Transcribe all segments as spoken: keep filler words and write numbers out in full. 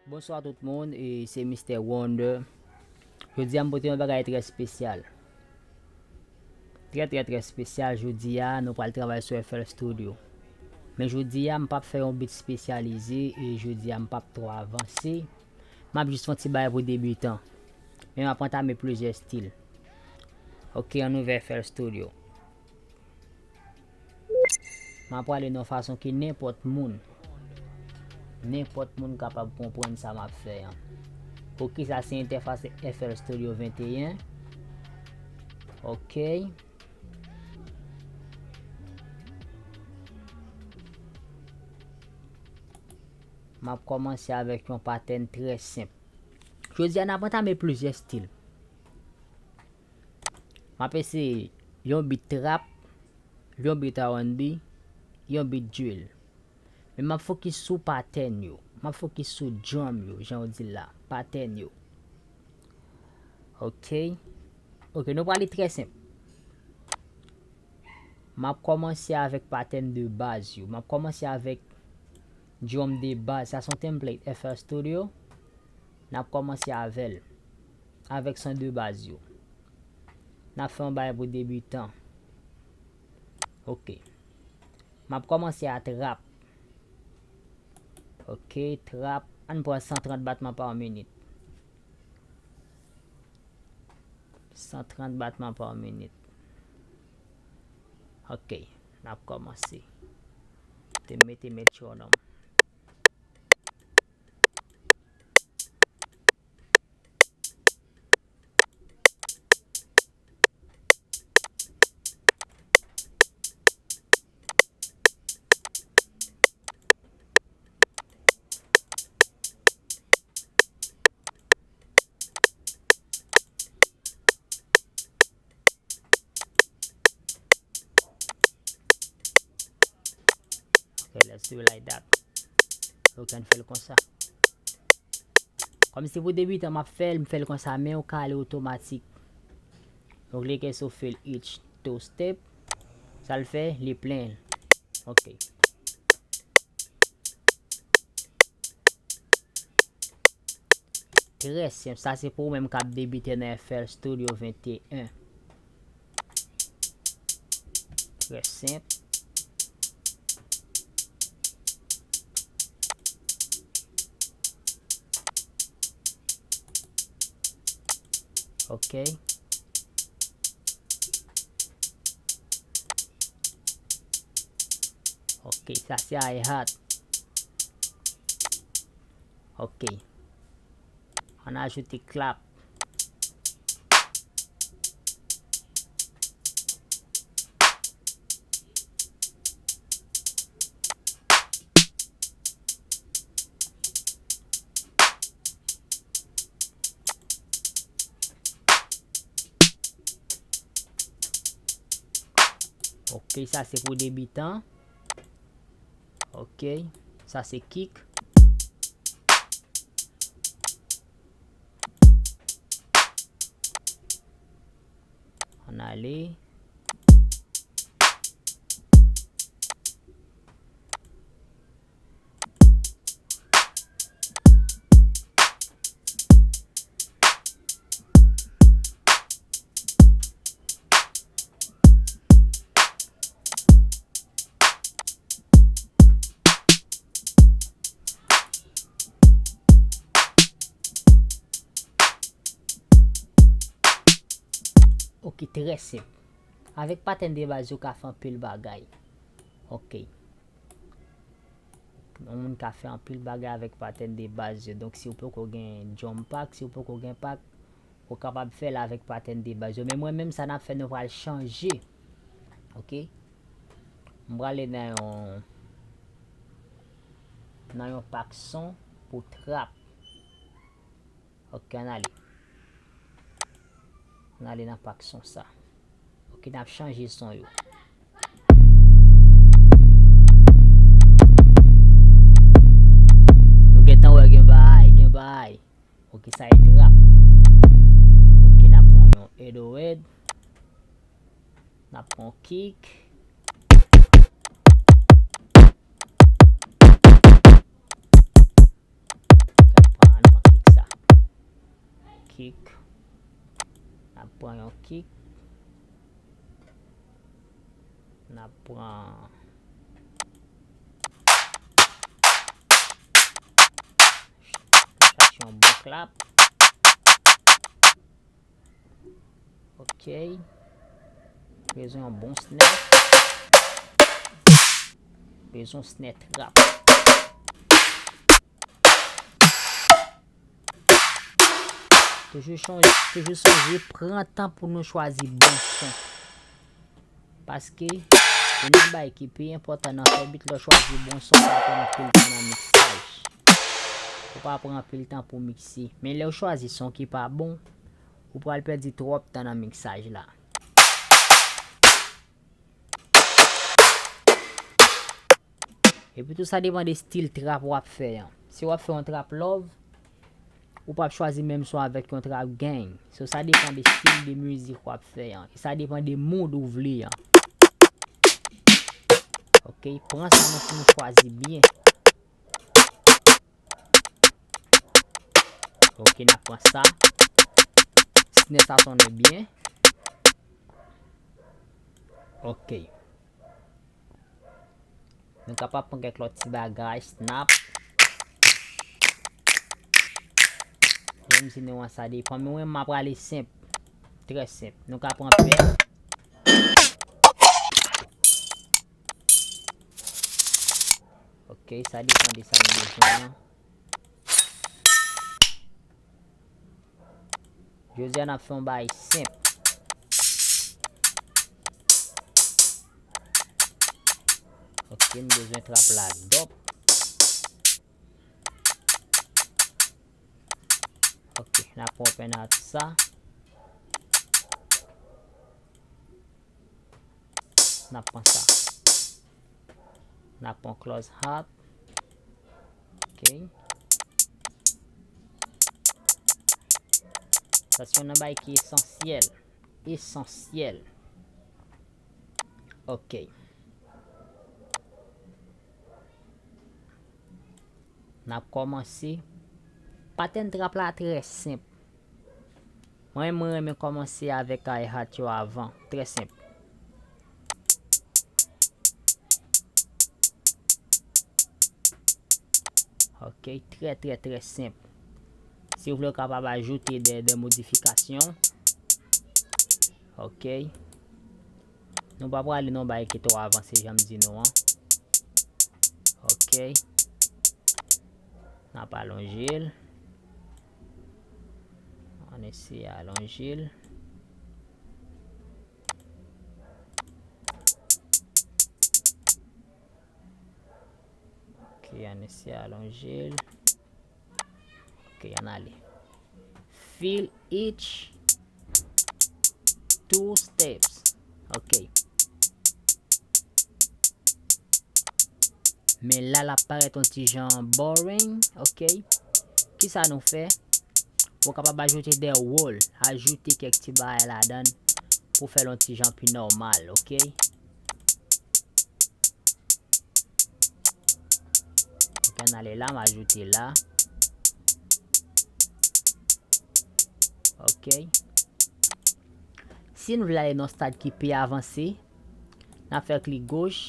Bonswa tout moun, e se Mistè Wonder. Jodi a m pote yon bagay trè espesyal. Trè, trè, trè espesyal. Jodi a, nou pral travay sou F L Studio. Men jodi a, m p ap fè yon beat espesyalize, e jodi a, m p ap twò avanse. M ap jis fè yon ti bagay pou debitan. Men m ap antame plizyè estil. Ok, ann ouvè F L Studio. M ap prale nan yon fason ke nenpòt moun, nenpòt moun kapab konprann sa m ap fè an. Ok, sa se entèfas F L Studio venteyen. Ok. M ap kòmanse avèk yon patèn trè senp. Jodi a, n ap antame plizyè estil. M ap eseye yon beat trap, yon beat R and B, yon beat drill. Men m ap fokis sou patèn yo. M ap fokis sou drum yo, jan yo di l la. Patèn yo. Ok. Ok, nou prale trè senp. M ap kòmanse avèk patèn de baz yo. M ap kòmanse avèk drum de baz. Sa se yon template F L Studio. N ap kòmanse avè l. Avèk son de baz yo. N ap fè yon bagay pou debitan. Ok. M ap kòmanse a trap. Ok, trap. Ann pran san trant batman pa minit. San trant batman pa minit. Ok, n ap kòmanse. Te mete metronòm. Ok, let's do it like that. Ok, ann fè l konsa. Kòm se pou debitan m ap fè l, m fè l konsa, men ou ka ale otomatik. Donk, li ke sou fill each two step. Sa l fè, li plen. Ok. Trè senp. Sa se pou ou menm k ap debite nan F L Studio venteyen. Trè senp. Ok. Ok, sa se hi-hat. Ok. Ann ajoute clap. Ok, sa se pou debitan. Ok, sa se kick. Ann ale. Ok, trè senp. Avèk patèn de baz, ou ka fè anpil bagay. Ok. Yon moun ka fè anpil bagay avèk patèn de baz yo. Donk, si w poko gen drum pack, si w poko gen pack, ou kapab fè l avèk patèn de baz yo. Men mwen menm, sa n ap fè, nou pral chanje. Ok? M prale nan yon, nan yon pack son pou trap. Ok, ann ale. Ann ale nan pack son sa. Ok, n ap chanje son yo. Nou gentan wè gen bagay, gen bagay. Ok, sa e trap. Ok, n ap pran yon eight oh eight. N ap pran kick. Gad pa Kick. N ap pran yon kick. N ap pran, chache yon bon clap. Ok. Bezwen yon bon snare. Bezwen yon snare trap. Toujou chonje, toujou sonje, pran tan pou nou chwazi bon son. Paske, youn nan bagay ki pi enpòtan nan fè beat, lè w chwazi bon son, ou pa pran anpil tan nan miksaj. Ou pa pran anpil tan pou mikse. Men lè w chwazi son ki pa bon, ou pral pèdi twòp tan nan miksaj la. Epi tou sa depann de stil trap w ap fè an. Si w ap fè yon trap love, ou p ap chwazi menm son avèk yon trap gang. So sa depann de stil de mizik w ap fè an. E sa depann de mood ou vle an. Ok, pran sa nan pou nou chwazi byen. Ok, n ap pran sa. Snare sa sonnen byen. Ok. Nou kapab pran kèk lòt ti bagay, snap. Menm si nou an sa depann, men mwen m ap prale senp. Trè senp. Nou ka pran pè. Ok, sa depann de sa nou bezwen an. Jodi a n ap fè yon bagay senp. Ok, m bezwen trap la dòp. Ok, n ap open hat sa. N ap pran sa. N ap pran close hat. Ok. Sa se youn nan bagay ki esansyèl. Esansyèl. Ok. N ap kòmanse. Patèn trap la trè senp. Mwen, mwen renmen kòmanse avèk hi-hat yo avan. Trè senp. Ok, trè, trè, trè senp. Si w vle, w kapab ajoute de, de modifikasyon. Ok. Nou pa prale nan bagay ki twò avanse, jan m di nou an. Ok. N ap alonje l. Ann eseye alonje l. Ok, ann eseye alonje l. Ok, ann ale. Fill each two steps. Ok. Men la, l ap parèt yon ti jan boring, ok? Kisa nou fè? Ou kapab ajoute de wòl, ajoute kèk ti bagay ladan l pou fè l yon ti jan pi nòmal, ok? Ok, ann ale la, m ajoute la. Ok. Si n vle ale nan stad ki pi avanse, n ap fè klik goch.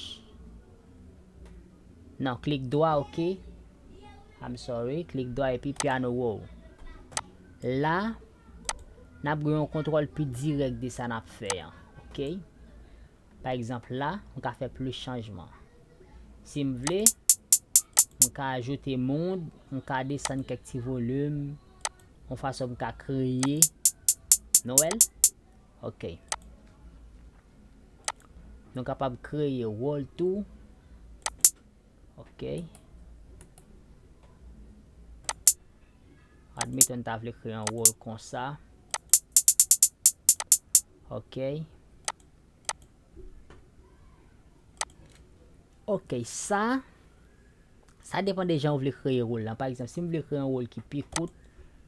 Non, klik dwa, ok. I'm sorry, klik dwa epi piano roll. La, n ap gen yon kontwòl pi dirèk de sa n ap fè an, ok. Pa egzanp, la, m ka fè plis chanjman. Si m vle, m ka ajoute mood, m ka desann kèk ti volim, yon fason m ka kreye. Nou wè l? Ok. Nou kapab kreye wòl tou. Ok. Admeton, n ta vle kreye yon wòl konsa. Ok. Ok, sa, sa depann de jan w vle kreye wòl lan. Pa egzanp, si m vle kreye yon wòl ki pi kout,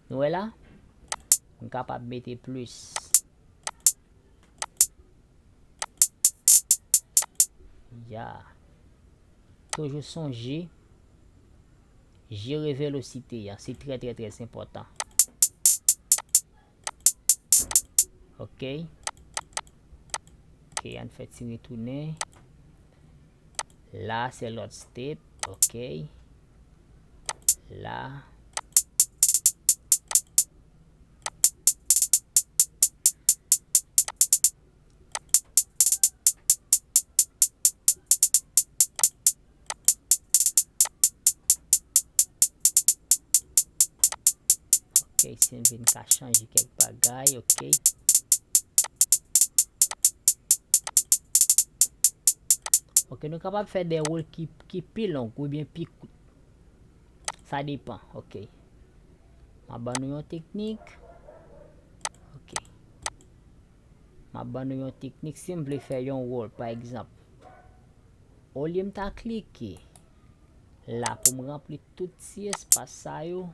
nou wè la, m kapab mete plis. Ya. Toujou sonje, jere velosite a, se trè, trè, trè enpòtan. Ok. Ok, ann fè ti retounen. La, se lòt step. Ok. La. Ok, si m vin ka chanje kèk bagay, ok. Ok, nou kapab fè de wòl ki, ki pi long oubyen pi kout. Sa depan, ok. M ap ban nou yon teknik. Ok. M ap ban nou yon teknik si m vle fè yon wòl, pa egzanp. Olye m ta klike la pou m ranpli tout ti espas sa yo,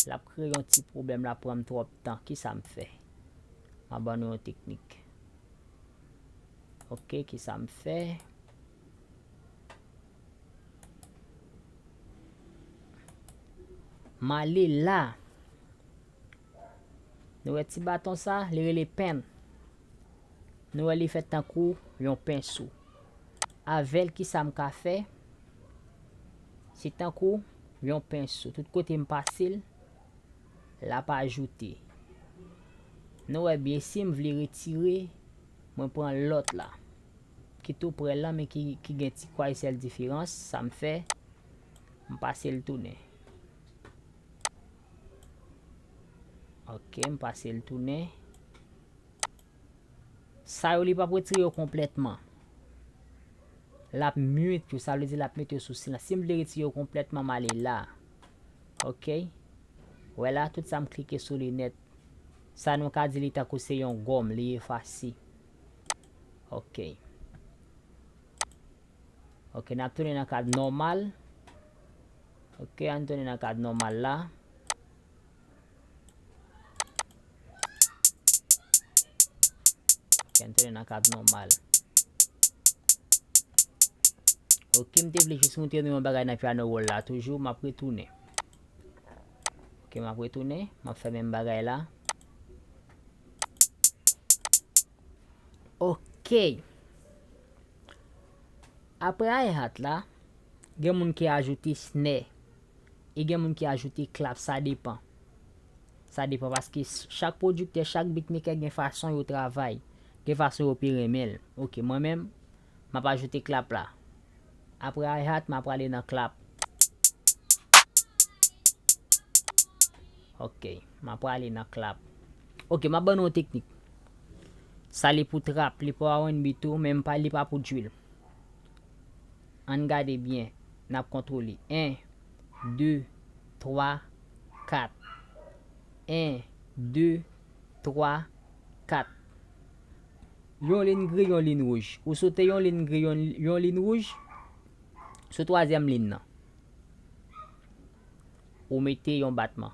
l ap kreye yon ti pwoblèm, l ap pran m twòp tan. Kisa m fè? M ap ban nou yon teknik. Ok, kisa m fè? M ale la. Nou wè ti baton sa, li rele pen. Nou wè li fèt tankou yon penso. Avè l, kisa m ka fè? Se tankou yon penso. Tout kote m pase l, l ap ajoute. Nou wè byen, si m vle retire, mwen pran lòt la. Ki tou prè lan, men ki, ki gen ti kwa sèl diferans, sa m fè, m pase l tounen. Ok, m pase l tounen. Sa yo, li p ap retire yo konplètman. L ap mute yo, sa vle di l ap mete yo sou silans. Si m vle retire yo konplètman, m ale la. Ok. Wè la, tout sa m klike sou li nèt. Sa nou ka di li tankou se yon gòm, li efase. Ok. Ok, n ap tounen nan kad nòmal. Ok, ann tounen nan kad nòmal la. Ok, ann tounen nan kad nòmal. Ok, m te vle jis moutre nou yon bagay nan piano roll la toujou, m ap retounen. Ok, m ap retounen, m ap fè menm bagay la. Ok. Apre hi-hat la, gen moun ki ajoute snare. E gen moun ki ajoute clap, sa depan. Sa depan paske s- chak pwodiktè, chak beatmaker gen fason yo travay, gen fason yo pi renmen l. Ok, mwen menm, m ap ajoute clap la. Apre hi-hat, m ap prale nan clap. Ok, m ap prale nan clap. Ok, m ap ban nou yon teknik. Sa li pou trap, li pou R and B tou, men m pa, li pa pou drill. Ann gade byen, n ap kontwole. En, de, twa, kat. En, de, twa, kat. Yon liy gri, yon liy wouj. Ou sote yon liy gri, yon, yon liy wouj sou twazyèm liy nan. Ou mete yon batman.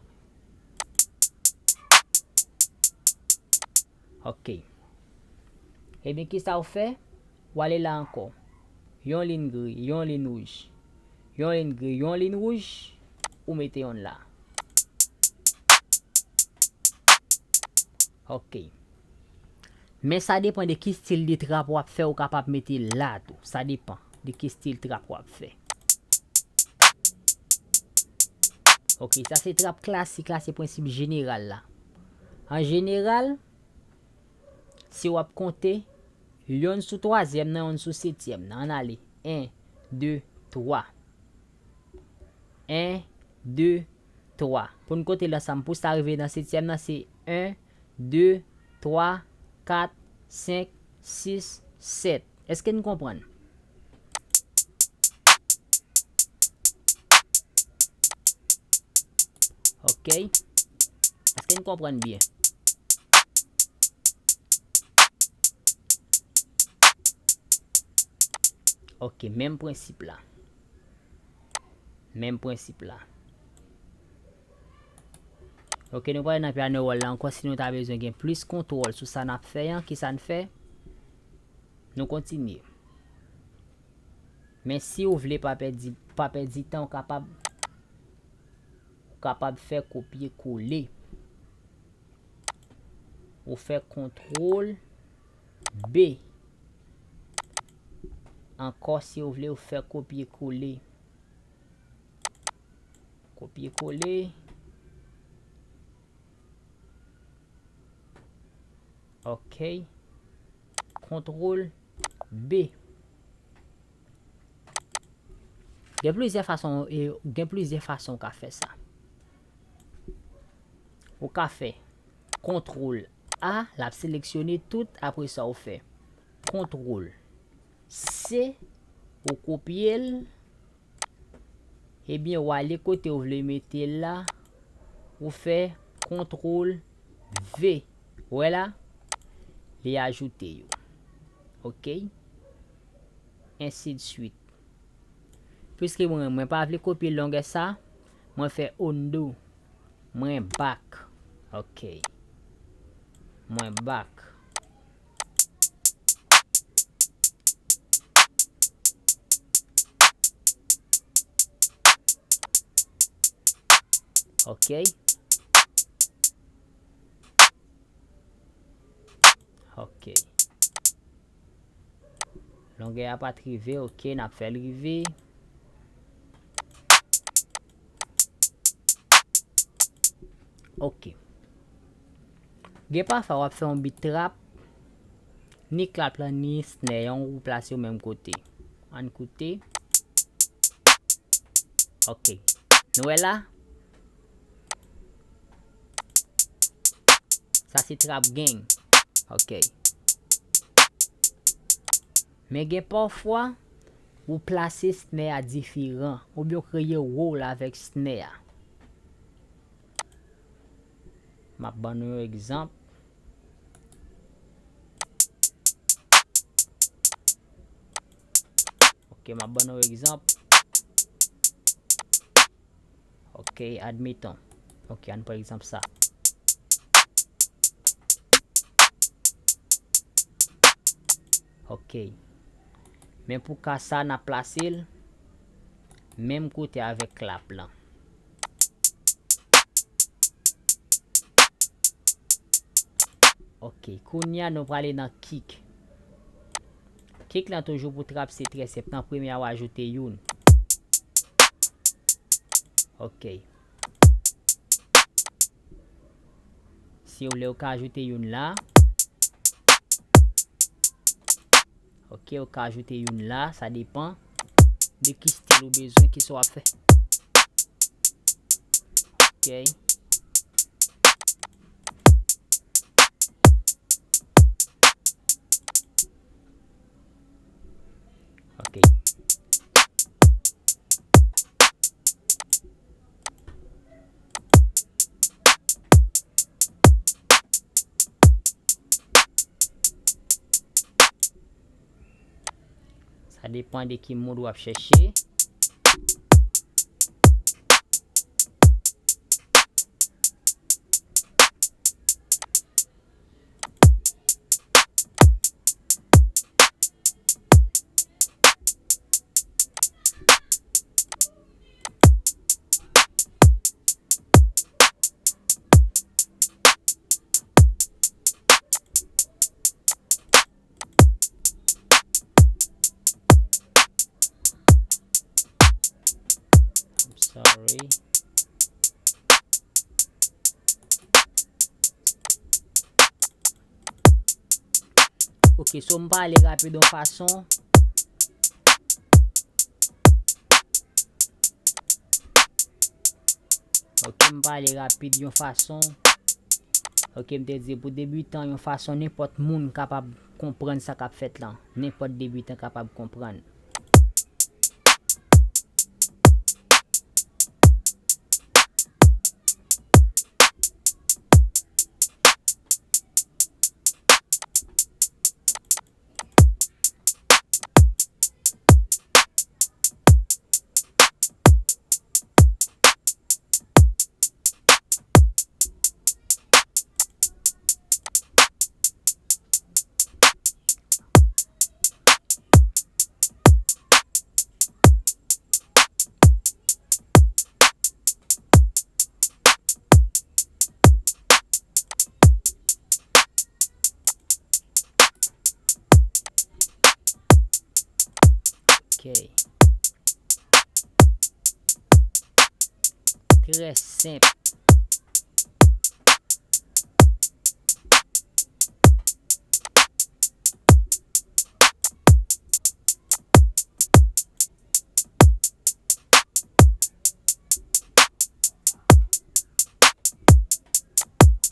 Ok. Ebyen, kisa w fè? W ale la ankò. Yon liy gri, yon liy wouj. Yon liy gri, yon liy wouj, ou mete yonn la. Ok. Men sa depan de ki stil de trap w ap fè, ou kapab mete la tou. Sa depan de ki stil trap w ap fè. Ok, sa se trap klasik la, se prensip jeneral la. An jeneral, si w ap konte, yonn sou twazyèm nan, yonn sou setyèm nan. Ann ale. En, de, twa. En, de, twa. Pou n konte l ansanm, pou sa rive nan setyèm nan, se en, de, twa, kat, senk, sis, sèt. Èske n konprann? Ok. Èske n konprann byen? Ok, menm prensip la. Menm prensip la. Ok, nou prale nan piano roll la ankò. Si nou ta bezwen gen plis kontwòl sou sa n ap fè an, kisa n fè? Nou kontinye. Men si w vle pa pèdi, pa pèdi tan, ou kapab, ou kapab fè kopye kole. ou fè kontwòl B. Ankò, si w vle, ou fè kopye kole. Kopye kole. Ok. Kontwòl B. Gen plizyè fason, e, gen plizyè fason w ka fè sa. Ou ka fè kontwòl A, l ap seleksyone tout, apre sa ou fè kontwòl C, ou kopye l, ebyen, w ale kote w vle mete l la, ou fè kontwòl V. Ou wè la? Li ajoute yo. Ok? Ensi de suite. Piske mwen, mwen pa vle kopye longè sa, mwen fè undo. Mwen back. Ok. Mwen back. Ok. Ok. Longè a pa t rive, ok, n ap fè l rive. Ok. Gen pafwa w ap fè yon beat trap, ni clap lan, ni snare an, ou plase yo menm kote. Ann koute. Ok. Nou wè la? Sa se trap gang. Ok. Men gen pafwa, ou plase snare a diferan, oubyen w kreye role avèk snare a. M ap ban nou yon egzanp. Ok, m ap ban nou yon egzanp. Ok, admeton. Ok, ann pran egzanp sa. Ok. Men pou ka sa, n ap plase l menm kote avèk clap lan. Ok, kounye a nou prale nan kick. Kick lan toujou pou trap, se trè senp. Nan premye a, w ajoute youn. Ok. Si w vle, ou ka ajoute youn la. Ok, ou ka ajoute youn la, sa depan de ki stil ou bezwen, ki sa w ap fè. Ok. Ok. Sa depan de ki mood w ap chèche. I'm sorry. Ok, so m pale rapid yon fason. Ok, m pale rapid yon fason. Ok, m te di pou debitan, yon fason nenpòt moun kapab konprann sa k ap fèt lan. Nenpòt debitan kapab konprann. Ok. Trè senp.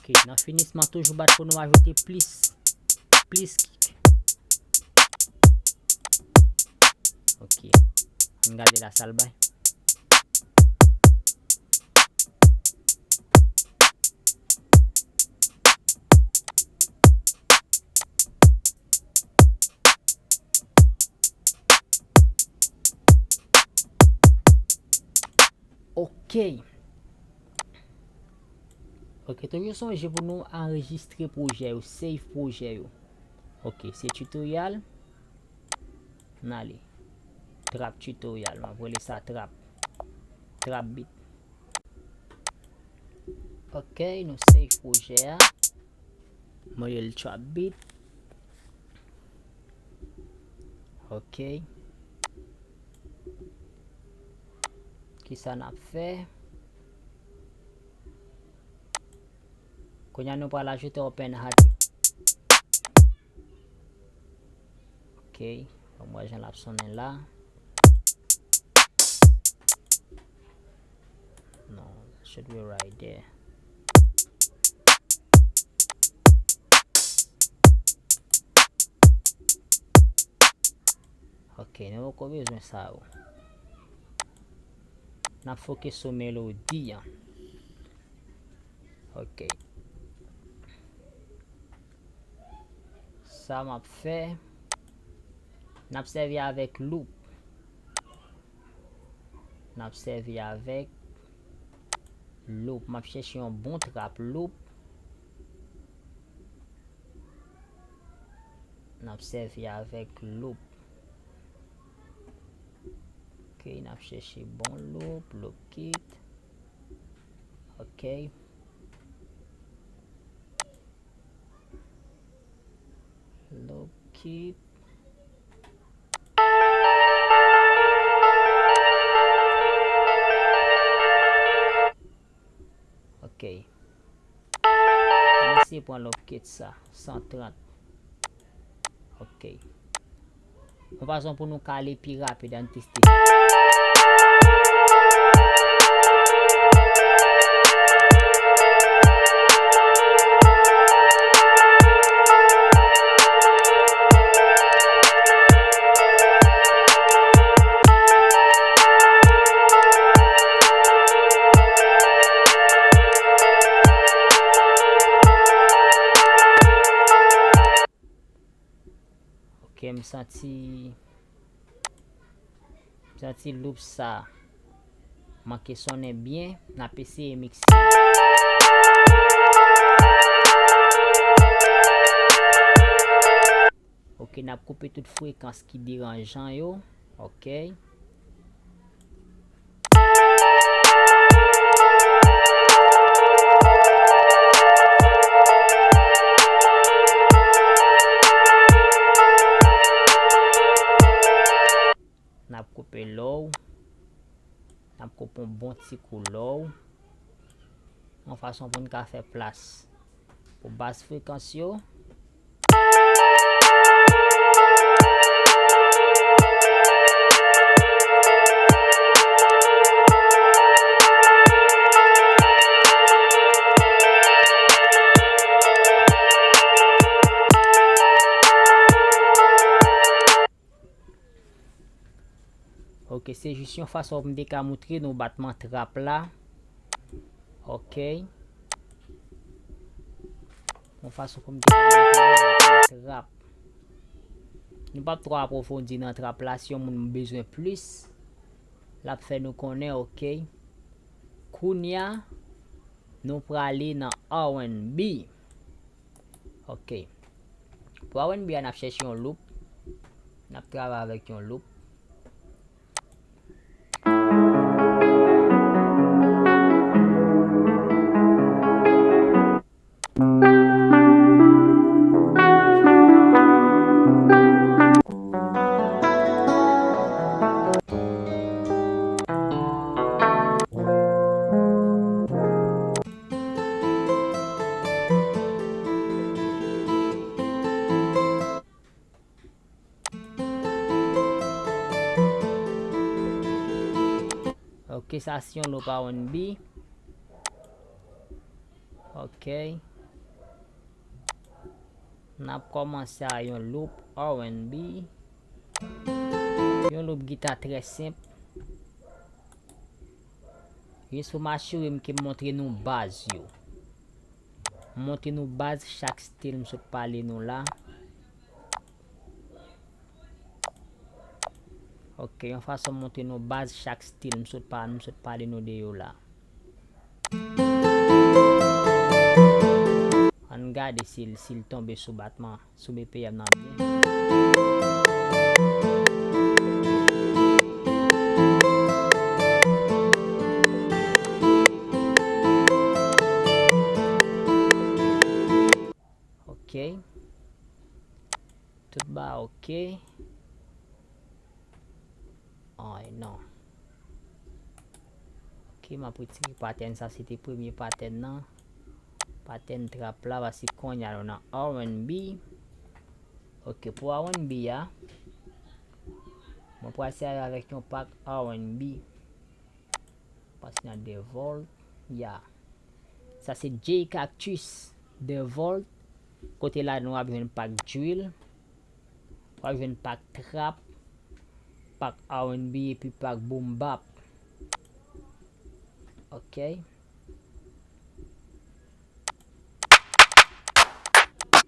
Ok, nan finisman toujou bat pou nou ajoute plis, plis kick. Ok, ann gade la sa l bay. Ok. Ok, toujou sonje pou nou anrejistre pwojè yo, save pwojè yo. Ok, se tutorial. N ale. Trap tutorial, m ap rele sa trap. Trap beat. Ok, nou save pwojè a. Mwen rele trap beat. Ok. Kisa n ap fè? Kounye a nou pral ajoute open hat yo. Ok. Bon, mwen jan l ap sonnen la. Non, should be right there. Ok, nou poko bezwen sa yo. N ap fokis sou melodi an. Ok. Sa m ap fè, n ap sèvi avèk loop. N ap sèvi avèk loop. M ap chèche yon bon trap loop. N ap sèvi avèk loop. Ok, n ap chèche bon loop, loop kit. Ok. Loop kit. Ok. Mwen eseye pran loop kit sa, san trant. Ok. Yon fason pou nou ka ale pi rapid, ann teste. Ok, m santi, m santi loop sa manke sonnen byen, n ap eseye mikse. Ok, n ap koupe tout frekans ki deranjan yo. Ok. N ap koupe low. N ap koupe yon bon ti kou low. Yon fason pou n ka fè plas pou bas frekans yo. Ok, se jis yon fason pou m te ka moutre nou batman trap la. Ok. Yon fason pou m te ka moutre nou batman trap. Nou p ap twò apwofondi nan trap la, si yon moun bezwen plis, l ap fè nou konnen, ok. Kounye a, nou prale nan R and B. Ok. Pou R and B a, n ap chèche yon loop. N ap travay avèk yon loop. Sa se yon loop R and B. Ok. N ap kòmanse a yon loop R and B. Yon loop gita trè senp. Jis pou m asire m ke m montre nou baz yo. M montre nou baz chak stil m sot pale nou la. Ok, yon fason m montre nou baz chak stil m sot pa-, m sot pale nou de yo la. Ann gade si l, si l tonbe sou batman, sou B P M nan byen. Ok. Tout ba ok. Ay, non. Ok, m ap retire patèn sa, se te premye patèn nan. Patèn trap la, pase kounye a nou nan R and B. Ok, pou R and B a, mwen pral sèvi avèk yon pak R and B. Pase nan de volt, ya. Sa se J Cactus de volt. Kote la nou ap jwenn pak drill. W ap jwenn pak trap, pak R and B epi pak boom bap. Ok.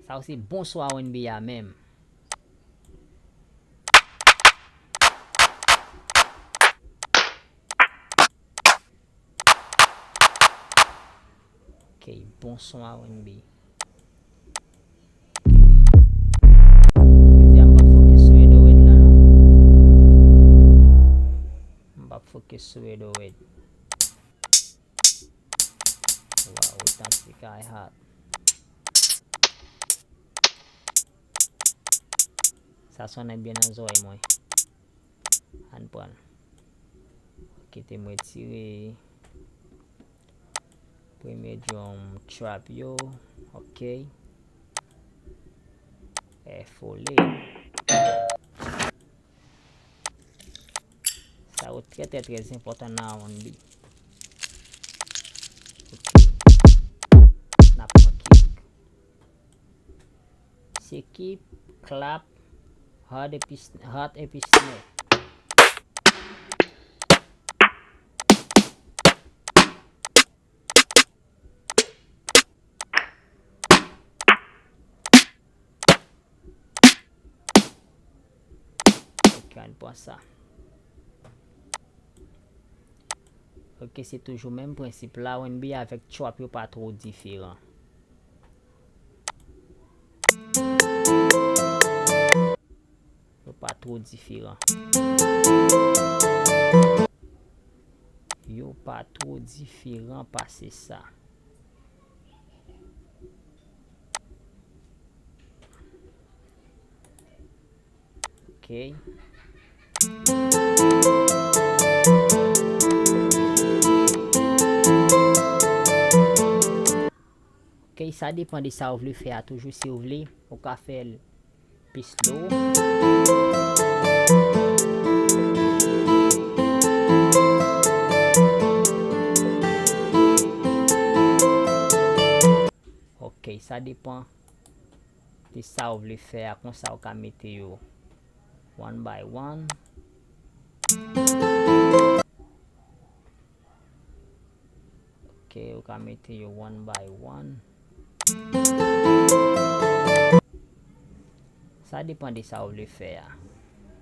Sa se bon son R and B a menm. Ok, bon son R and B. Jodi a m p ap fokis sou eight oh eight la non. M p ap fokis sou eight oh eight. Wow, otantik hi-hat. Sa sonnen byen nan zòrèy mwen. Ann pran l. Kite m retire premye drum trap yo. Ok. F O L E. Sa yo trè, trè, trè enpòtan nan R and B. Ok. N ap pran kick. Se kick, clap, hi-hat epi sn-, hi-hat epi snare. Ok, ann pran sa. Ok, se toujou menm prensip la, R and B avèk trap yo pa twò diferan. Yo pa twò diferan. Yo pa twò diferan pase sa. Ok. Ok, sa depann de sa ou vle fè a toujou. Si ou vle, ou ka fè l pi slow. Ok, sa depann de sa ou vle fè a. Konsa ou ka mete yo one by one. Ok, ou ka mete yo one by one. Sa depann de sa ou vle fè a.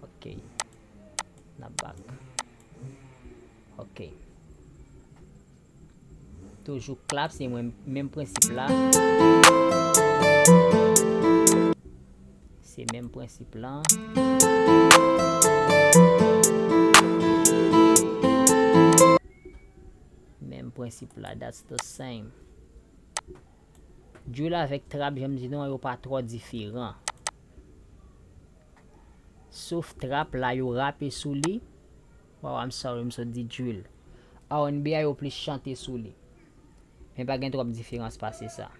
Ok. N ap back. Ok. Toujou clap, se mwen, menm prensip la. Se menm prensip la. Menm prensip la, that's the same. Drill avèk trap, jan m di nou an, yo pa twò diferan. Sof trap la, yo rape sou li. Wow, I'm sorry, m sot di drill. R and B a, yo plis chante sou li. Men pa gen twòp diferans pase sa.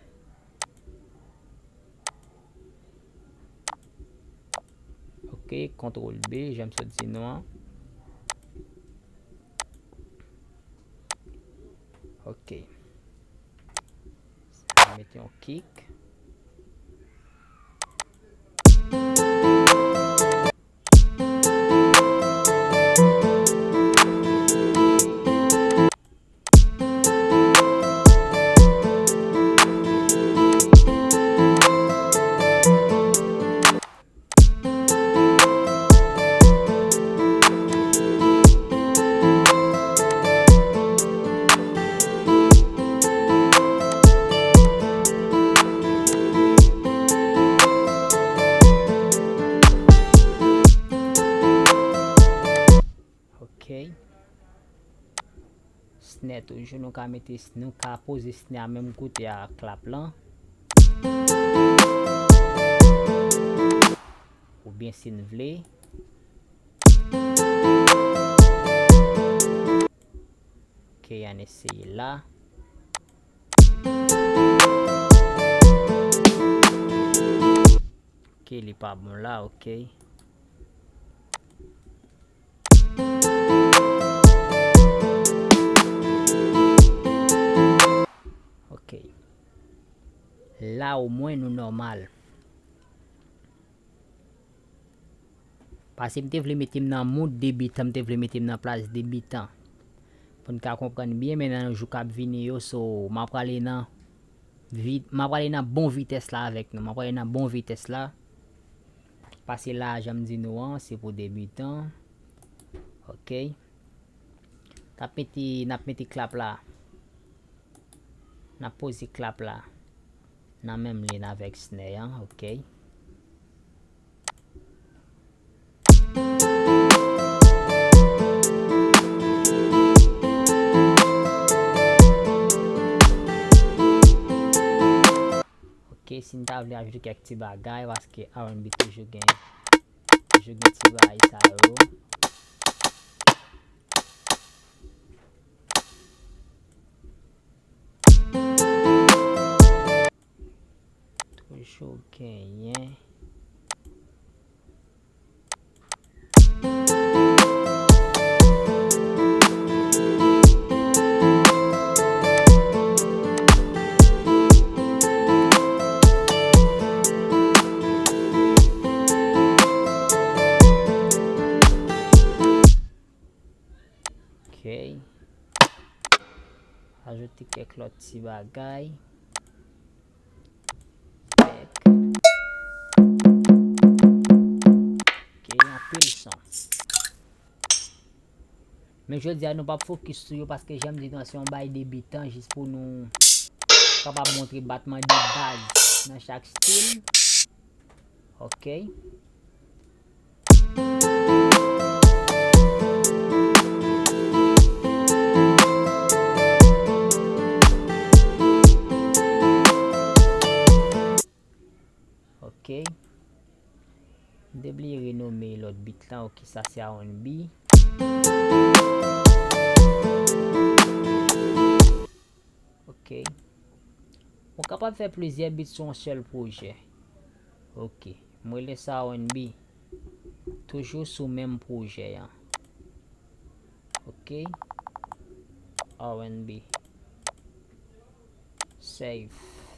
Ok, kontwòl B, jan m sot di nou an. Ok. Mete yon kick. Ok. Snare toujou, nou ka mete, nou ka poze snare a menm kote a klap lan. Oubyen si n vle. Ok, ann eseye la. Ok, li pa bon la, ok. Ok. La omwen nou nòmal. Paske m te vle mete m nan mood debitan, m te vle mete m nan plas debitan. Pou n ka konprann byen, men nan jou k ap vini yo, so, m ap prale nan vi-, m ap prale nan bon vitès la avèk nou. M ap prale nan bon vitès la. Paske la, jan m di nou an, se pou debitan. Ok. N ap mete, n ap mete klap la. N ap poze klap la nan menm liy avèk snare an, ok. Ok, si n ta vle ajoute kèk ti bagay, paske R and B toujou gen, toujou gen ti bagay sa yo. Toujou genyen. Ok. Ajoute kèk lòt ti bagay. Kèk. Ok, anpil son. Men jodi a, nou p ap fokis sou yo paske jan m di nou an, se yon bay debitan jis pou nou kapab montre batman de baz nan chak stil. Ok. Ok. M te bliye renome lòt beat lan. Ok, sa se R and B. Ok. Ou kapab fè plizyè beat sou yon sèl pwojè. Ok. M rele sa R and B. Toujou sou menm pwojè an. Ok. R and B. Save.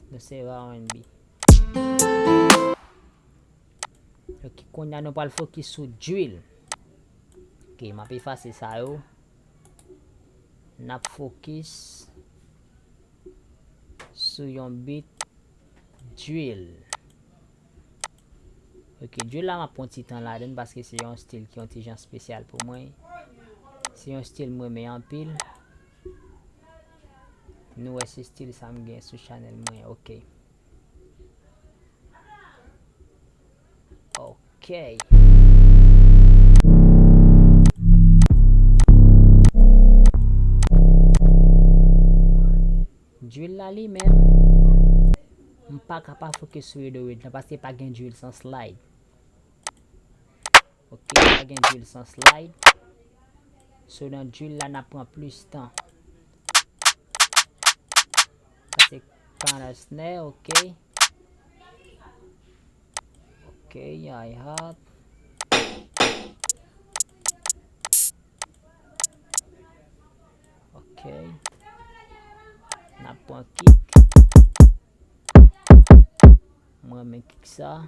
Nou save R and B. Ok, kounye a nou pral fokis sou drill. Ok, m ap efase sa yo. N ap fokis sou yon beat drill. Ok, drill la m ap pran ti tan ladan l paske se yon stil ki yon ti jan espesyal pou mwen. Se yon stil m renmen anpil. Nou wè se stil sa m gen sou chanèl mwen, ok. Ok. Drill la li menm, m pa ka pa fokis sou Edo Ridge lan paske pa gen drill san slide. Ok, pa gen drill san slide. So nan drill la n ap pran plis tan. Sa se counter snare, ok. Ok, hi-hat. Ok. N ap pran kick. Mwen renmen kick sa.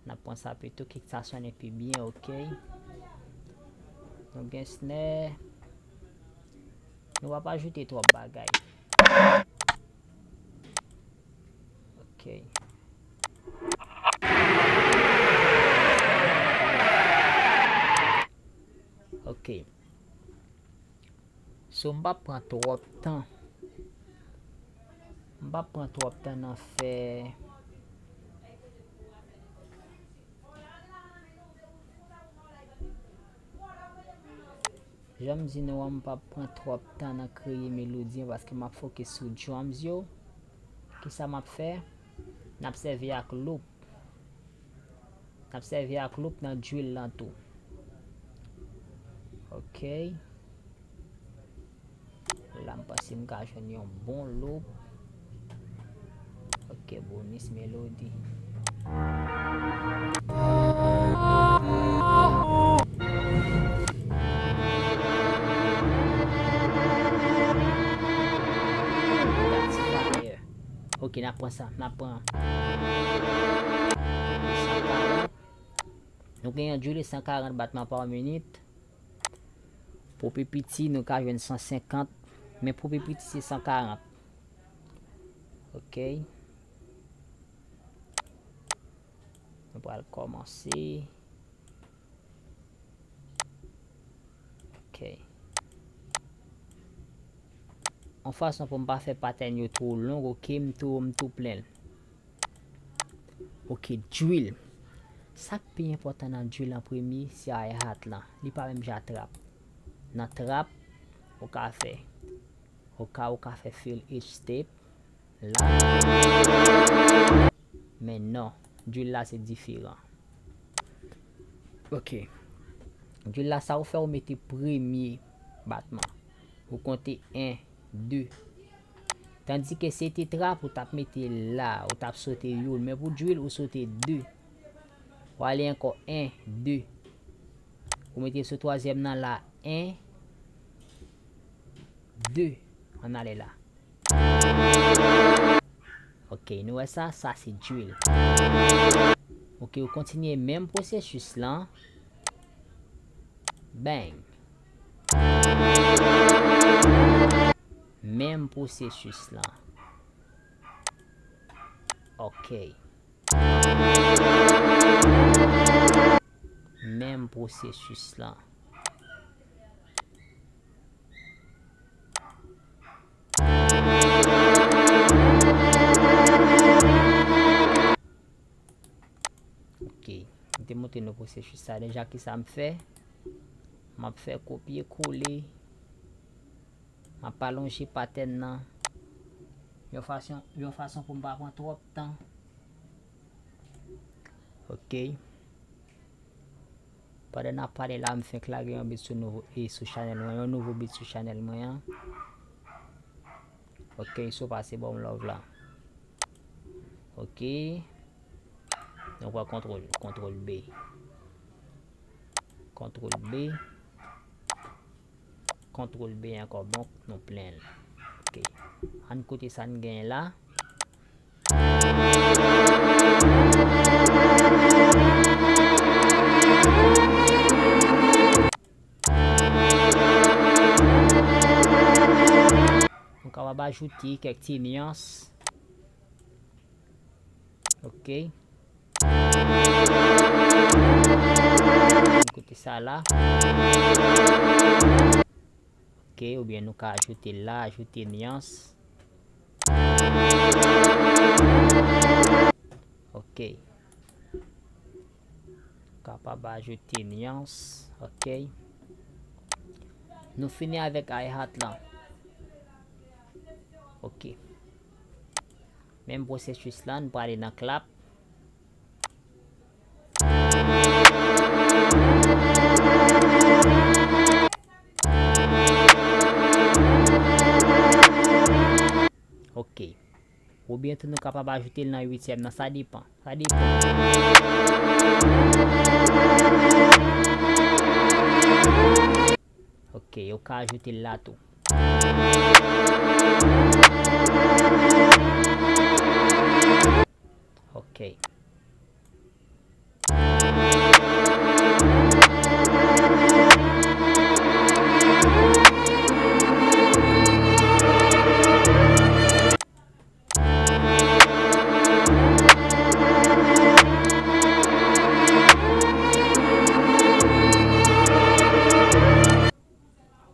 N ap pran sa pito, kick sa sonnen pi byen, ok. Nou gen snare. Nou p ap ajoute twòp bagay. Ok. Ok. So, m p ap pran twòp tan. M p ap pran twòp tan nan fè. Jan m di nou an, m p ap pran twòp tan nan kreye melodi an paske m ap fokis sou drums yo. Kisa m ap fè? N ap sèvi ak loop. N ap sèvi ak loop nan drill lan tou. Ok. La, m panse m ka jwenn yon bon loop. Ok, bonis melodi. Ok, n ap pran sa, n ap pran. Nou gen yon drill san karant batman pa minit. Pou pi piti, nou ka jwenn san senkant, men pou pi piti, se san karant. Ok. Nou pral kòmanse. Ok. Yon fason pou m pa fè patèn yo twò long, ok, m tou, m tou plen l. Ok, drill. Sa k pi enpòtan nan drill an premye, se hi-hat lan. Li pa menm jan trap. Nan trap, ou ka fè, ou ka, ou ka fè fill each step. La. Men non, drill la se diferan. Ok. Drill la, sa ou fè, ou mete premye batman. Ou konte en, de. Tandike se te trap, ou t ap mete la, ou t ap sote youn. Men pou drill, ou sote de. Ou ale ankò en, de. Ou mete sou twazyèm nan la, en, de. Ann ale la. Ok, nou wè sa, sa se drill. Ok, ou kontinye menm pwosesis lan. Bang. Menm pwosesis lan. Ok. Menm pwosesis lan. Ok, m te montre nou pwosesis sa deja, kisa m fè. M ap fè kopye kole. M ap alonje patèn nan yon fason, yon fason pou m pa pran twòp tan. Ok. Pandan n ap pale la, m fenk lage yon beat sou nouvo, e sou chanèl mwen, yon nouvo beat sou chanèl mwen an. Ok, so pase ban m love la. Ok. Nou pran kontwòl, kontwòl B. Kontwòl B. Kontwòl B ankò, bon, nou plen l. Ok. Ann koute sa n genyen la. Nou kapab ajoute kèk ti nyans. Ok. Kote sa la. Ok, oubyen nou ka ajoute la, ajoute nyans. Ok. Kapab ajoute nyans. Ok. Nou fini avèk hi-hat lan. Ok. Menm pwosesis la, nou prale nan clap. Ok. Oubyen tou nou kapab ajoute l nan uityèm nan, sa depann. Sa depann. Ok, yo ka ajoute l la tou. Ok.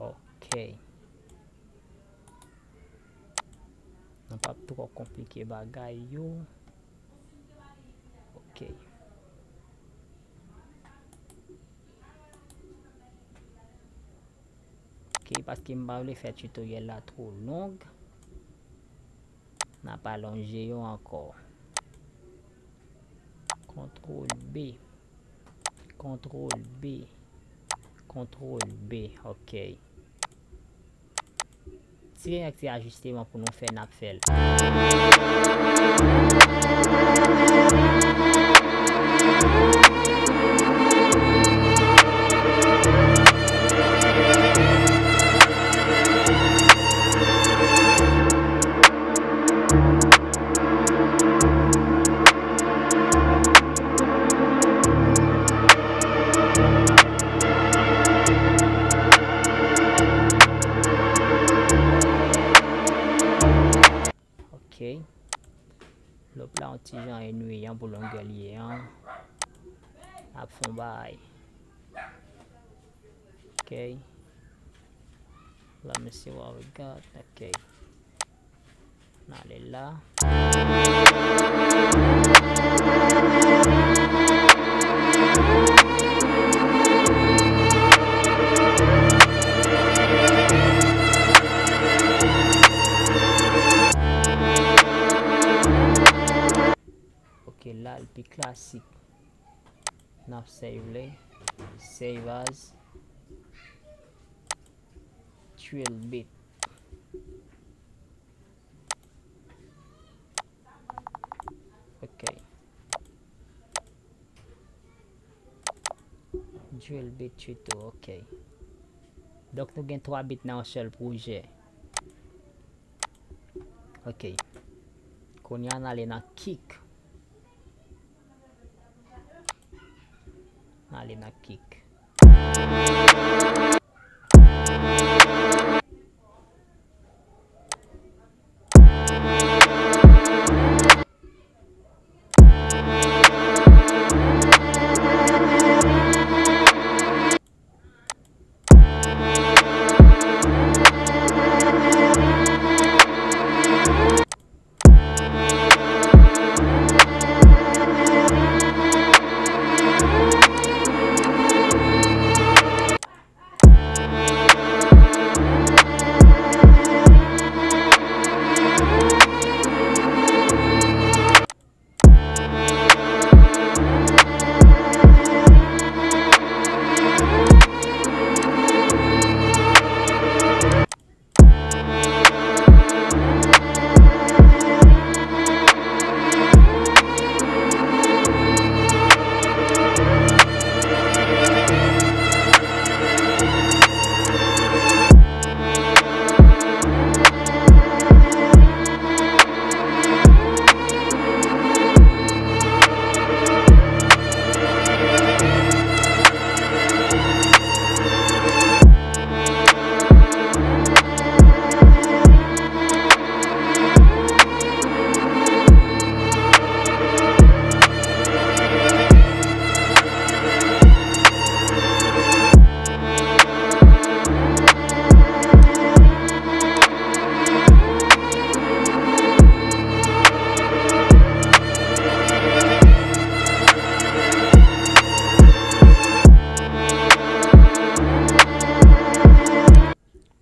Ok. Nou p ap twò konplike bagay yo. Ok. Ok, paske m pa vle fè tutoriel la twò long. N ap alonje yo ankò. Kontwòl B. Kontwòl B. Kontwòl B. Ok. Ti gen kèk ti ajisteman pou nou fè, n ap fè l. Ok. Lòp la, yon ti jan ennuyan pou longè l ye an. Ap fè yon bagay. Ok. Let me see what we got. Ok. N ale la. Ok, la, l pi klasik. N ap save li. Save as. Drill bit. Ok. Drill bit tuto, ok. Donk, nou gen twa bit nan yon sèl pwojè. Ok. Kounye a, n ale nan kick. N ale nan kick.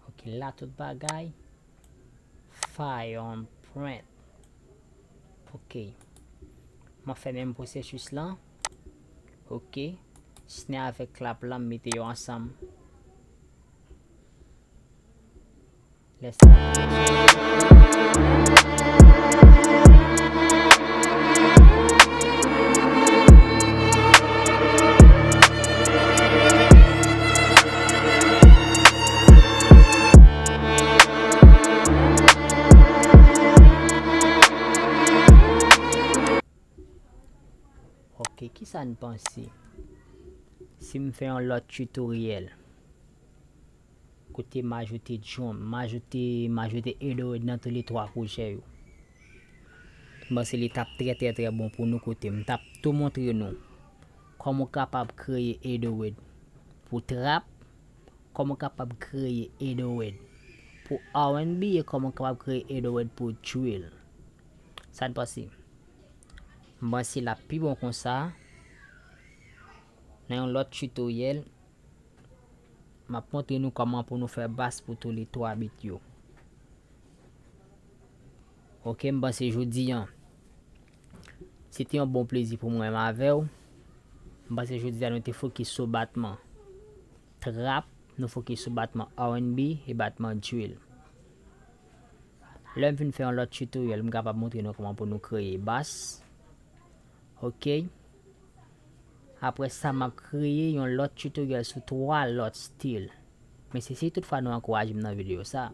Ok, la tout bagay. Fire on print. Ok. M ap fè menm pwosesis lan. Ok. Snare avèk clap lan, m mete yo ansanm. Lè sa. Sa n panse? Si m fè yon lòt tutoriel kote m ajoute drum, m ajoute, m ajoute Edoed nan tou le twa pwojè yo. M panse li t ap trè, trè, trè bon pou nou, kote m t ap tou montre nou kòman w kapab kreye Edoed pou trap, kòman w kapab kreye Edoed pou R and B e kòman w kapab kreye Edoed pou drill. Sa n panse? M panse l ap pi bon konsa. Nan yon lòt tutoriel, m ap montre nou kòman pou nou fè bas pou tou le twa beat yo. Ok, m panse jodi a, se te yon bon plezi pou mwen menm avè w. M panse jodi a nou te fokis sou batman trap, nou fokis sou batman R and B e batman drill. Lè m fin fè yon lòt tutoriel, m kapab montre nou kòman pou nou kreye bas. Ok. Apre sa, m ap kreye yon lòt tutoriel sou twa lòt stil. Men se si toutfwa nou ankouraje m nan videyo sa,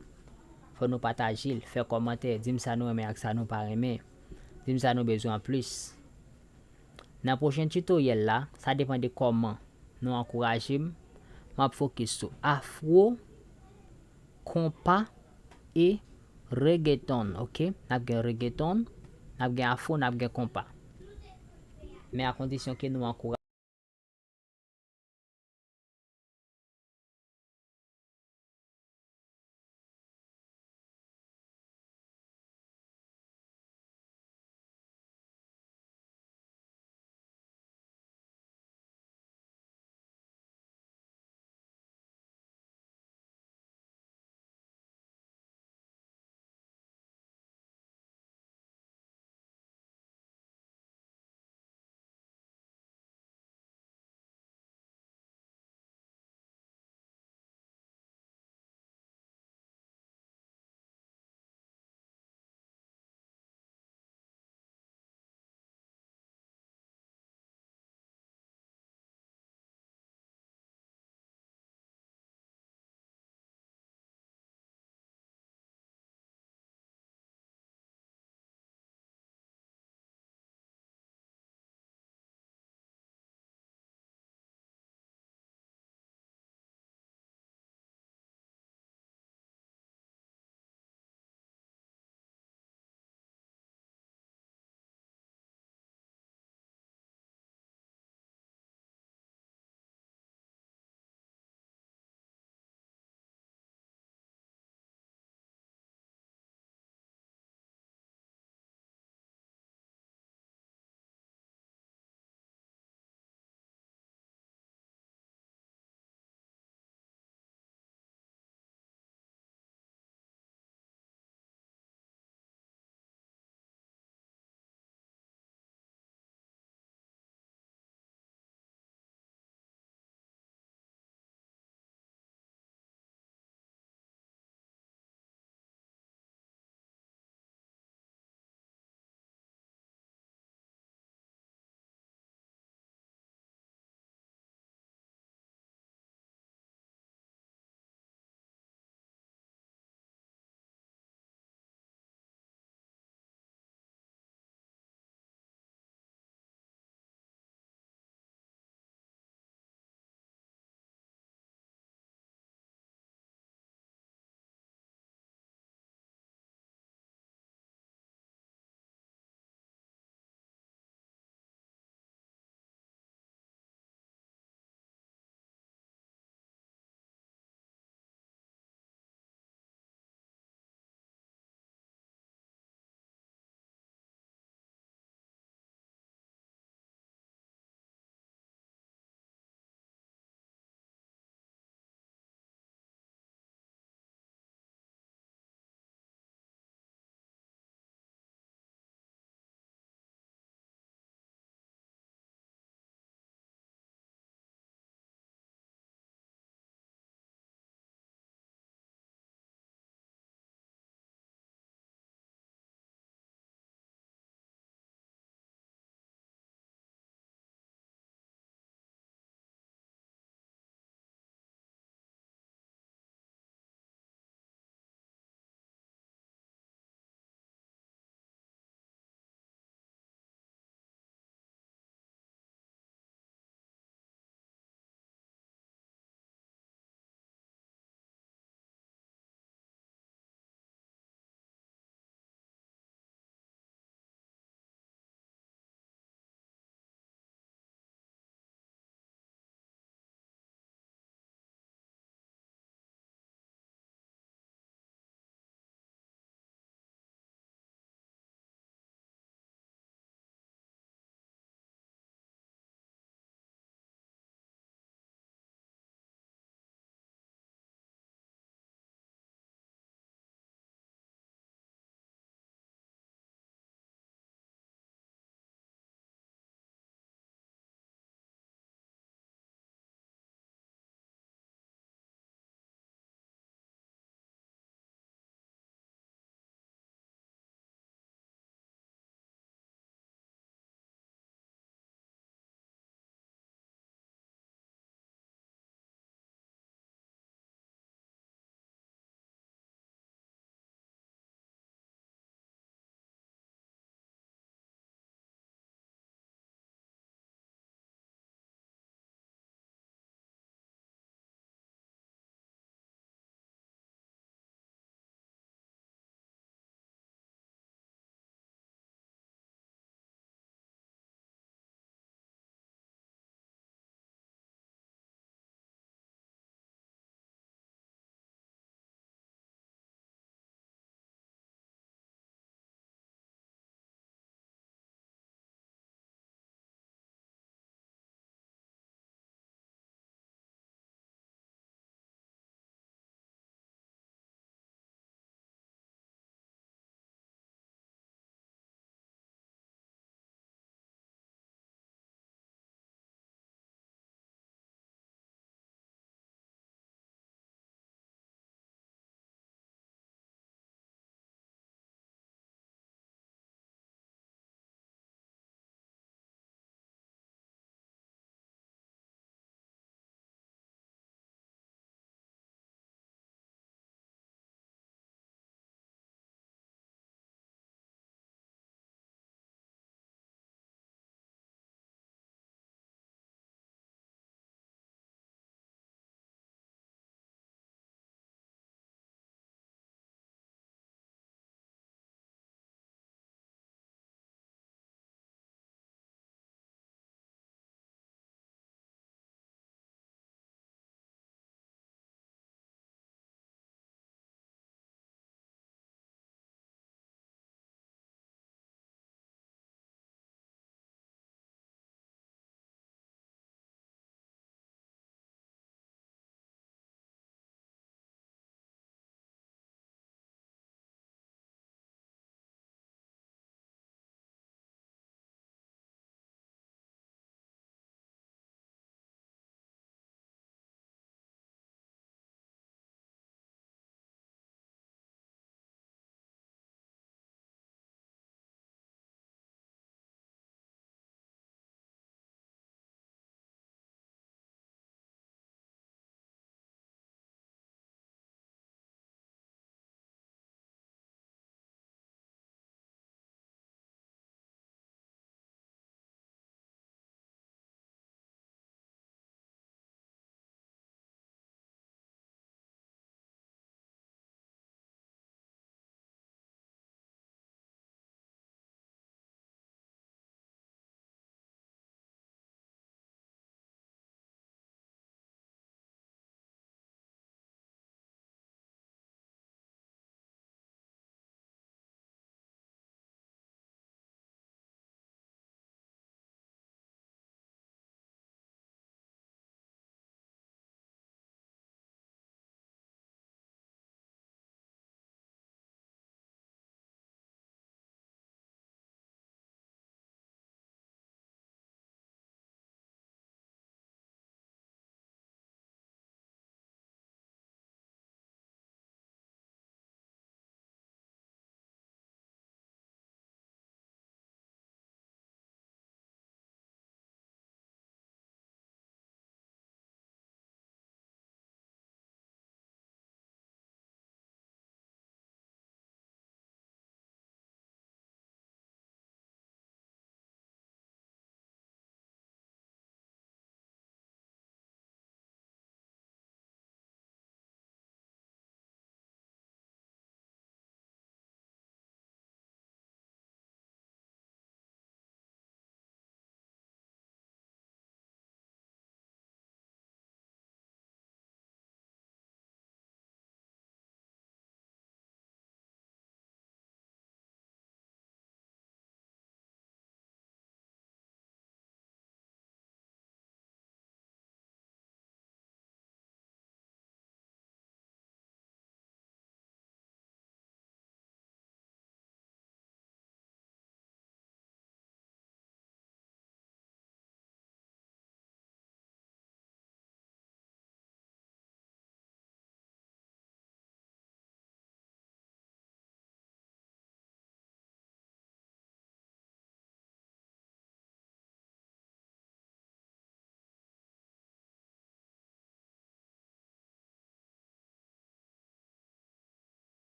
fò nou pataje l, fè kòmantè, di m sa nou renmen ak sa nou pa renmen. Di m sa nou bezwen anplis. Nan pwochen tutoriel la, sa depann de kòman nou ankouraje m, m ap fokis sou afro, konpa e reggaeton, ok? N ap gen reggaeton, n ap gen afro, n ap gen konpa. Men a kondisyon ke nou ankouraje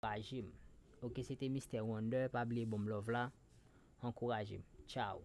ankouraje m. Ok, se te Mister Wonder, pa bliye bon love la. Ankouraje m. Tchao.